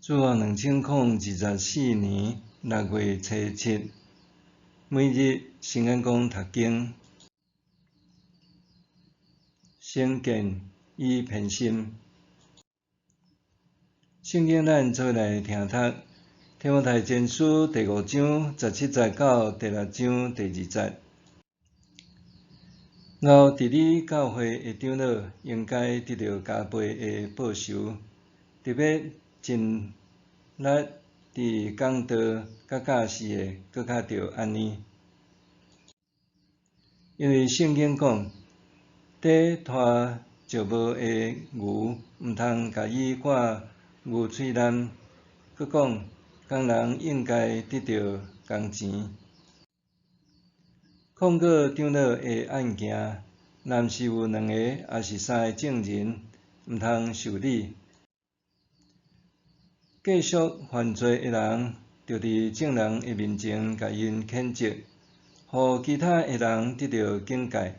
主後2024年6月初7，每日聖言講讀經，成見與偏心。聖經咱做來聽讀，提摩太前書第五章十七節到第六章第二節。𠢕治理教會的長老應該得著加倍的報酬，特別盡力佇講道佮教示的，閣較著按呢。因為聖經講，佇拖石磨的牛，毋通共伊掛牛喙籠。閣講，工人應該得著工錢。控告長老的案件，若毋是有兩個抑是三个證人，毋通受理。繼續犯罪的人，著佇眾人的面前共𪜶譴責，予其他的人得著警戒。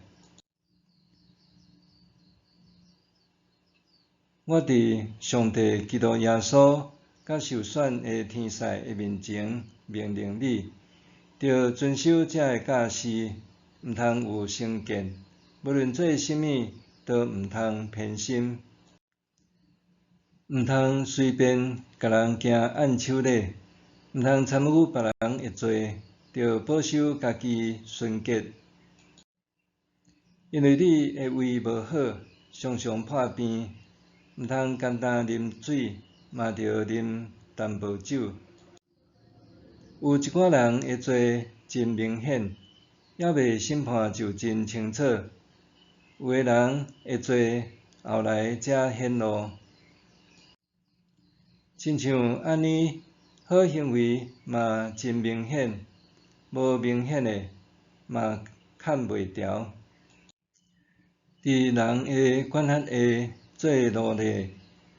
我佇上帝、基督耶穌佮受選的天使的面前，命令你，著遵守這个教示，毋通有成見，無論做啥物，都毋通偏心，毋通隨便共人行按手禮，毋通參與別人的罪，著保守家己純潔。因為你的胃無好，常常破病，毋通干焦啉水，嘛著啉淡薄酒。有一寡人的罪真明顯，猶未審判就真清楚；有的人的罪後來才顯露。親像按呢，好行為嘛真明顯，無明顯的嘛崁袂牢。佇人的管轄下做奴隸，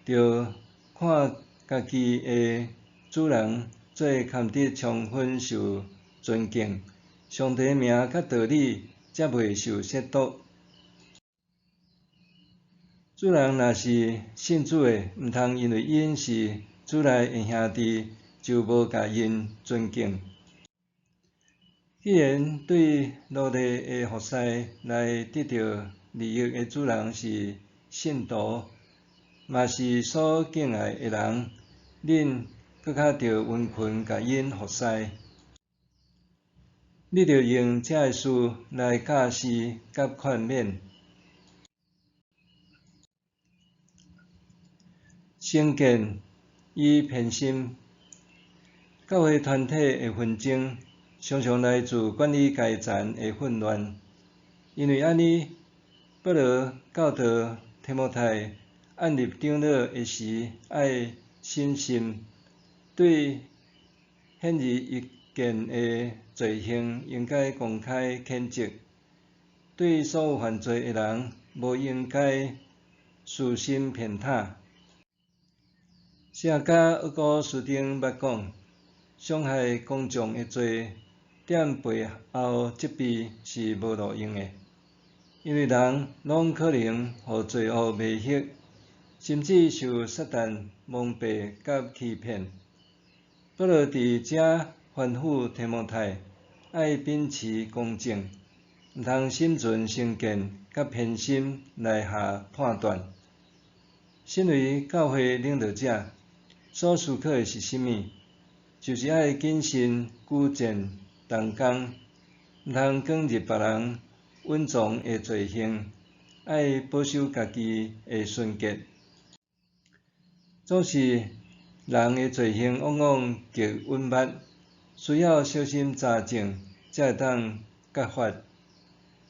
著看家己的主人做堪得充分受尊敬，上帝名佮道理才袂受褻瀆。主人若是信主的，毋通因為𪜶是主內的兄弟，就無共𪜶尊敬。既然對奴隸的服侍來得著利益的主人是信徒，嘛是所敬愛的人，恁閣較著殷勤共𪜶服侍。你著用這个事來教示佮勸勉。成見與偏心，教會團體的紛爭，常常來自管理階層的混亂。因為按呢，保羅教導提摩太按立長老的時，愛審慎，對顯而易見的罪行，應該公開譴責；對所有犯罪的人，無應該私心偏袒。聖家奧古斯丁捌講，傷害公眾的罪，踮背後責備是無路用的，因為人攏可能予罪惡迷惑，甚至受撒旦蒙蔽佮欺騙。保羅佇遮吩咐提摩太，愛秉持公正，毋通心存成見佮偏心來下判斷。身為教會領導者，所思考的是啥物？就是愛謹慎舉薦同工，毋通捲入別人隱藏的罪行，愛保守家己的純潔。總是人的罪行往往極隱密，需要小心查證，才會當揭發。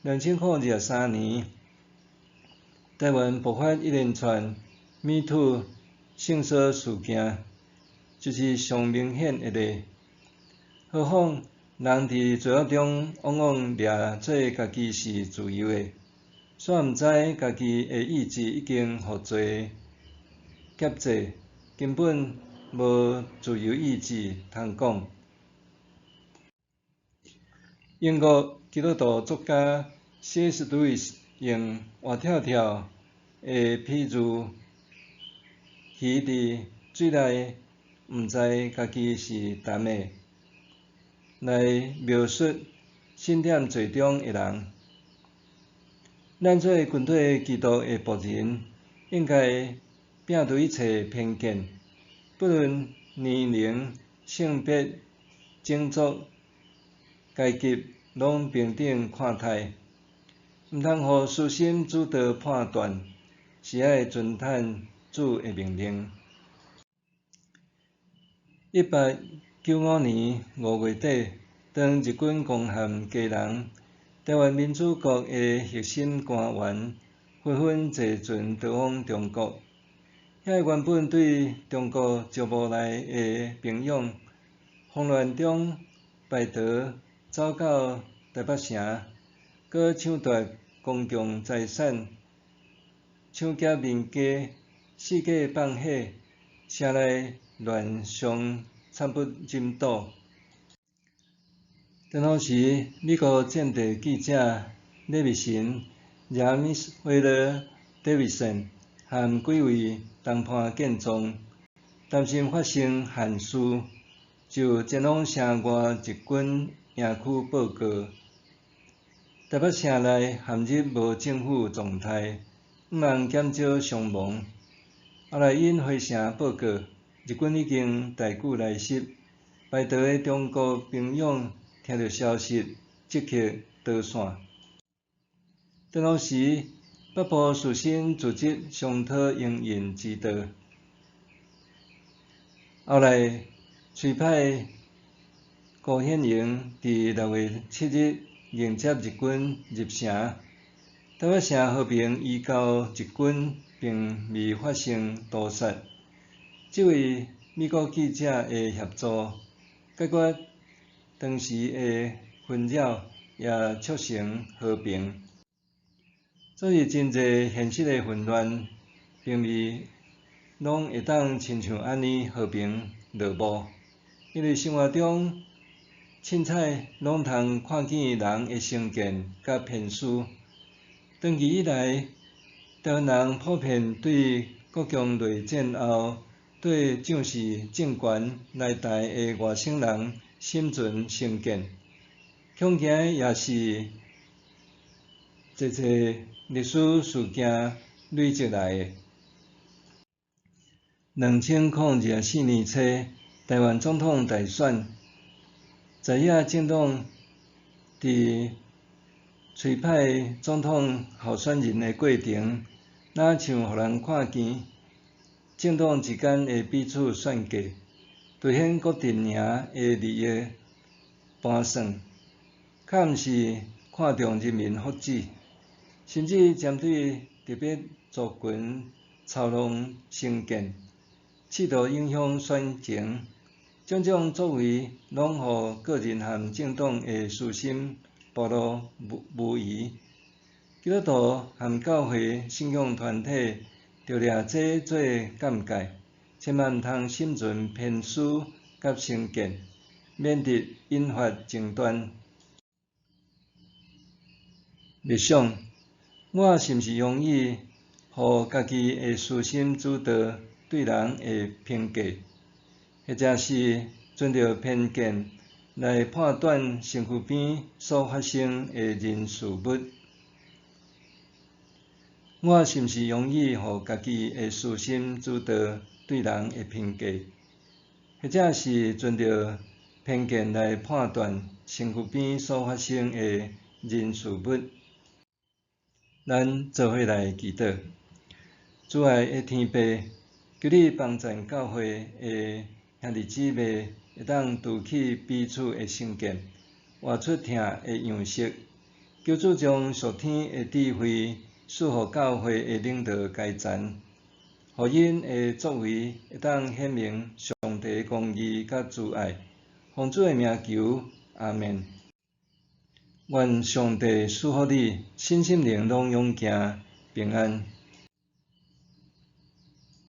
2023年，台灣爆發一連串 MeToo 性騷事件，就是上明顯的例。何況人佇罪惡中往往掠做家己是自由的，煞毋知家己的意志已經予罪挾制，根本無自由意志通講。英國基督徒作家 C.S. 路易斯用活跳跳的譬喻，魚佇水內毋知家己是澹的，來描述身踮罪中的人。咱做跟綴基督的僕人，應該摒除一切偏見，不論年齡、性別、種族、階級，攏平等看待，毋通予私心主導判斷，是愛遵趁主的命令。1895年5月底，當日軍攻陷基隆，台灣民主國的核心官員紛紛坐船逃往中國。遐個原本對中國招募來的兵勇，慌亂中敗逃，走到台北城，閣搶奪公共財產，搶劫民家，四界放火，城內亂象慘不忍睹。當時，美國戰地記者李密神（James Wheeler Davidson）和幾位同伴見狀，擔心發生憾事，就前往城外日軍營區報告。台北城內陷入無政府狀態，向望減少傷亡。後來𪜶回城報告，日軍已經大舉來襲，敗逃的中國兵勇聽著消息，即刻逃散。當時，北部士紳組織商討營運之道。後來，催派辜顯榮佇6月7日迎接日軍入城。台北城和平移交日軍，並未發生屠殺。這位美國記者的協助，解決當時的紛擾，也促成和平。所以，真濟現實的混亂，並未攏會當親像按呢和平落幕。因為生活中，凊彩攏通看見人的成見佮偏私。長期以來，台灣人普遍對國共內戰後對蔣氏政權來台的外省人心存成見，恐驚也是濟濟歷史事件累積來的。2024年初，台灣總統大選，在野政黨佇推派總統候選人的過程，若像予人看見政黨之間的彼此算計，凸顯各陣營的利益盤算，較毋是看重人民福祉，甚至針對特別族群操弄成見，試圖影響選情，種種作為攏予個人和政黨的私心暴露無遺。基督徒和教會信仰團體著掠這做鑑戒，千萬毋通心存偏私佮成見，免得引發爭端。默想，我是毋是容易予家己的私心主導對人的評價，或者是存著偏見來判斷身軀邊所發生的人事物？我是毋是容易予家己的私心主導對人的評價，或者是存著偏見來判斷身軀邊所發生的人事物？咱做伙來祈禱。慈愛的天父，求你幫贊教會的兄弟姊妹會當除去彼此的成見，活出疼的樣式。求主將屬天的智慧賜予教會的領導階層，予𪜶的作為會當顯明上帝的公義佮慈愛。奉主的名求，阿們。願上帝賜福你，身心靈攏勇健平安。